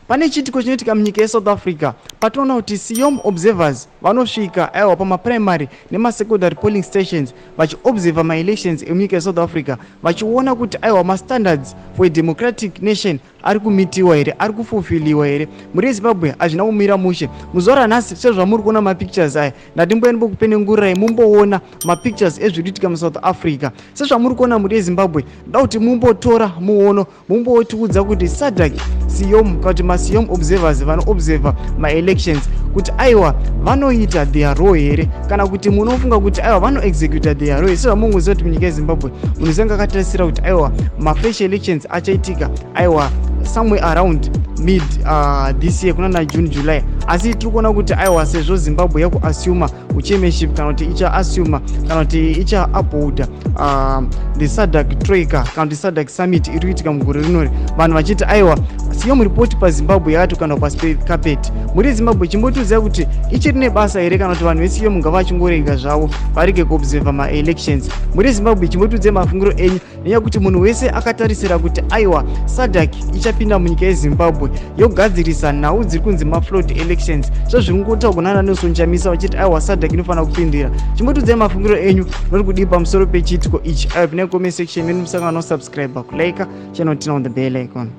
Pane chiitiko chinoitika munyika yeSouth Africa patinoona kuti Siom observers vanosvika aiwa pamaprimary nemasecondary polling stations vachiobserver maelections emunyika yeSouth Africa, vachiona kuti aiwa mastandards for a democratic nation ari kumitiwa here, ari kufulfiliwa here. Mhuri yeZimbabwe, hazvina kumira mushe muzuva ranhasi sezvamuri kuona mapictures aya. Ndati mboya ndimbokupenengurirai mumboona mapictures ezviri kuitika muSouth Africa sezvamuri kuona. Mhuri yeZimbabwe, ndoda kuti mumbotora muono, mumbotiudza kuti SADC SEOM kana kuti maSEOM observers vanoobserva maelections kuti aiwa vanoita their role here, kana kuti munofunga kuti aiwa vanoexecuta their role. Sezvamungoziva kuti munyika yeZimbabwe munhu senge akatarisira kuti aiwa mafresh elections achaitika aiwa somewhere around mid this year, kuna na June, July. Asi tiri kuona kuti aiwa sezvo Zimbabwe yakuassuma uchairmanship kana kuti ichaassuma kana kuti ichaupholda the SADC troika kana kuti SADC summit iri kuitika mugore rinori, vanhu vachiti aiwa SEOM report paZimbabwe yakatokandwa pasi pekapeti. Muri Zimbabwe, chimbotiudzai kuti ichiri nebasa here, kana kuti vanhu veSEOM ngavachingorega zvavo, varege kuobserva maelections. Muri Zimbabwe, chimbotiudzai mafungiro enyu, nenyaya yekuti munhu wese akatarisira kuti aiwa SADC ichapinda munyika yeZimbabwe yogadzirisa nhau dziri kunzi maflawed elections, sezviri kungotaurwa nana Nelson Chamisa vachiti aiwa SADC inofanira kupindira. Chimbotiudzai mafungiro enyu nori kudii pamusoro pechiitiko ichi. Aiwa, pinai comment section menu, musangano, subscribe, kulike channel, turn on the bell icon.